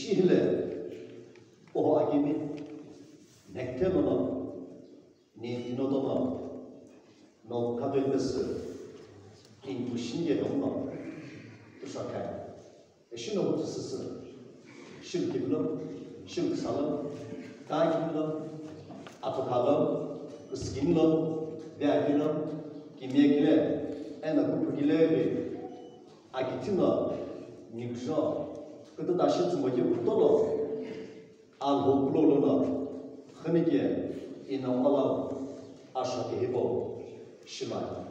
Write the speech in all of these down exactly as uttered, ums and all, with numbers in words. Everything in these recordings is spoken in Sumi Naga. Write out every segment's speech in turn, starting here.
Ishi hile, oho akimi, nekte lono, ni tinotono, no kadoi pesu, king kushin ye dono, tushakai. Ishi no hutu sisi, shil kiblo, shil ksalo, kai kiblo, atokalo, kuskin lo, bia kilo, kimie kile, ena kupu kile, Akitino, nikjo, kututa shi tsumbo keu kutolo, Alhou kulo lono, xinike, ina ola, asho kehipo, shilani.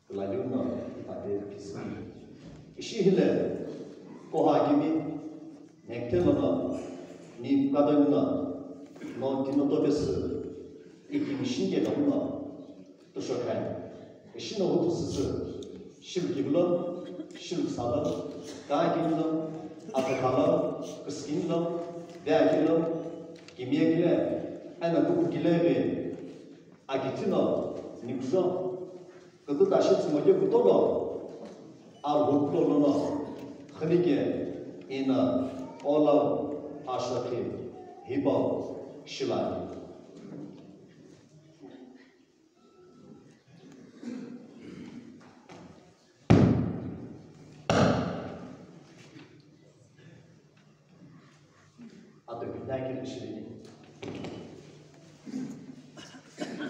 Kulaliu no, ipate kisini. Ishi hile, koha kimi, nekte lono, ni kadonino, no tino topesi, iki mishinke lono, Tushokai, ishi no hutu sisi, shil kiblo, shil ksalo, kai kiblo, atokalo, kuskin lo, bia kilo, kimie kile, ena kupu kile ve, akitino, nikjo, kututa shi tsumbo keu kutolo, Alhou kulo lono, xinike, ina, ola, ashokhi, hipo, shilani. Ado kidai kiri shirini.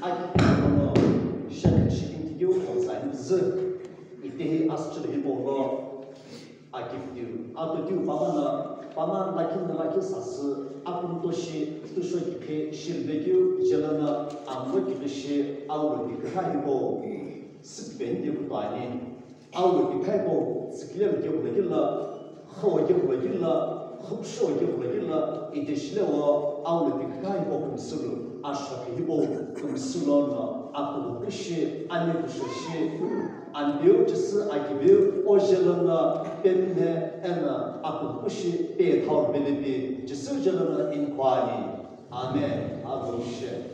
Aki kono shek shikin tikiu konsa imzi. Itehi aschil hipo lo. Akiviu, atotiu pamana, pama lakhi na lakhi sasü, akumtoshi, tusho kikhe, shilvekeu, jelana, amlo kikhishi, auro kikha hipo, sipende kutani, auro kikha hipo, sikile ke kulakila, kho ke kulakila, khupsho ke kulakila, iteshile wa, auro kikha hipo kumsulu, ashaki hipo, kumsulo na, akukushi, ani kushoshi, Anpiu Jisü akiveu ojelana pemhe ena akukushi pe thau belepi Jisü jelana inkhwani. Amen. Amen.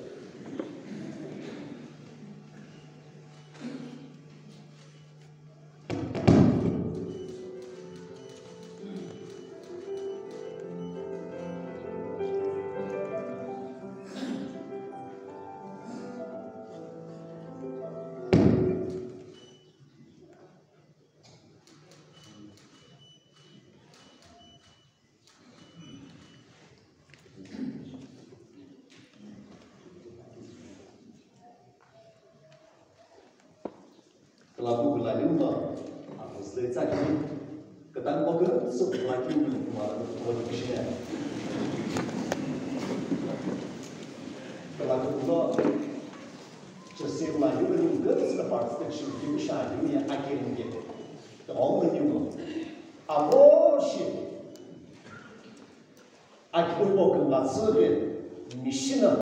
Kulapu kulaliu no, aphuzuloi tsakini, kutangu kümtsü kulaki nu kumala kutuwa kishine. Kulapu kulo, chesi kulaliu nu kümtsü participation ki shaliu ya akirunge. Tawang nu. Abo shi. Akipiripo kümbatsüghi mishina.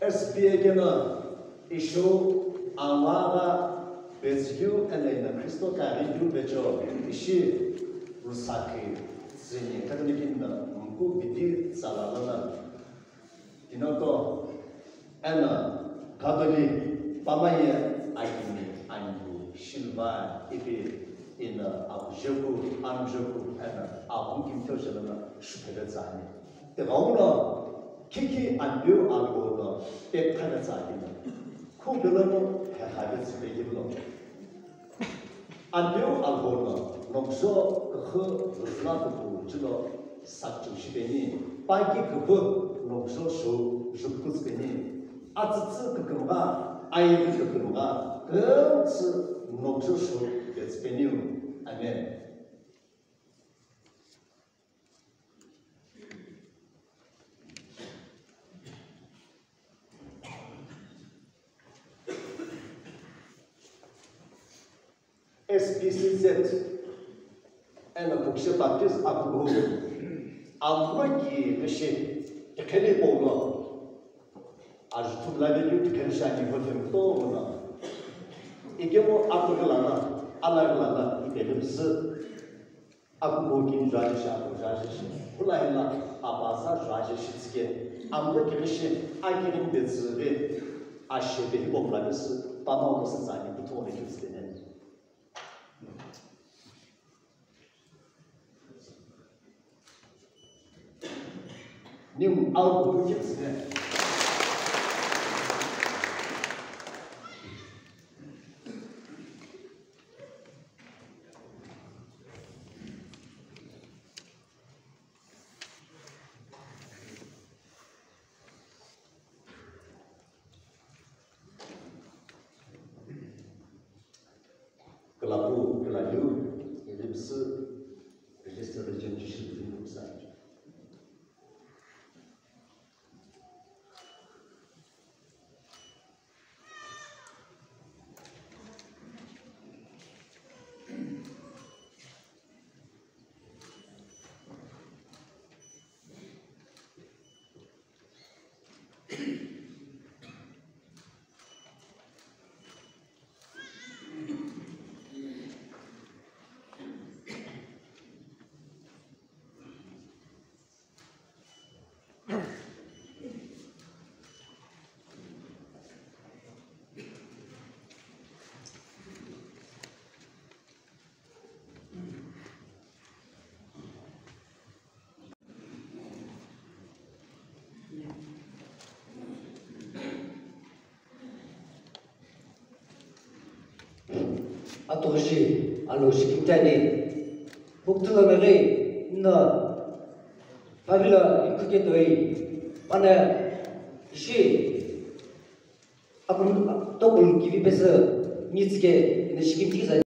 S B A kena isho awagha pezhikeu ena ina Kristo kaghi keu vecho ishi rusakhi tsüni Catholic na mku bidi tsalalana. Tinoto, ena, kadoli, pamaye, akini, angu, shilva, ipi, ina, abujeku, anjoku, ena, abu kimteo shelana, shupele tsani. Tegauno, kiki anbiu algono, pekhana tsani. Kubelono, hehave tsipegilo. Anpiu Alhou no nokjo küxü rüzüla kupu jilo sakcheu shipeni, paki küpü nokjo shu jupkütsüpeni, atsütsü kükümgha, ayeghi kükümgha, kümtsü nokjo shu petsüpeniu. Amen. S P C Z eno Kukshi Baptist Akughu amlo ki kishi tikheli polo. Ajuthu mlave keu tikheli shani ho themto mona. Ikemu akughi lana, alaghi lana, ipeghi msü. Akughu kini juaje shi, akughu juaje shi. Laila abaza juaje shitsike, amlo kirishi, akirin betsüri, ashebe hipopla besi, panau kosi tsani, puthone kitsitene. Nimu au kupu kitsitene. Kulapu, kulaliu, ilibsu, register regent jishu, ilibsu. Atoshi, alo shikimtani. Buktulo meri, no. Pavilo, inkuketoi. Pana, ishi. Akun, tokun kivi pesa, nitske, ne shikimtisa.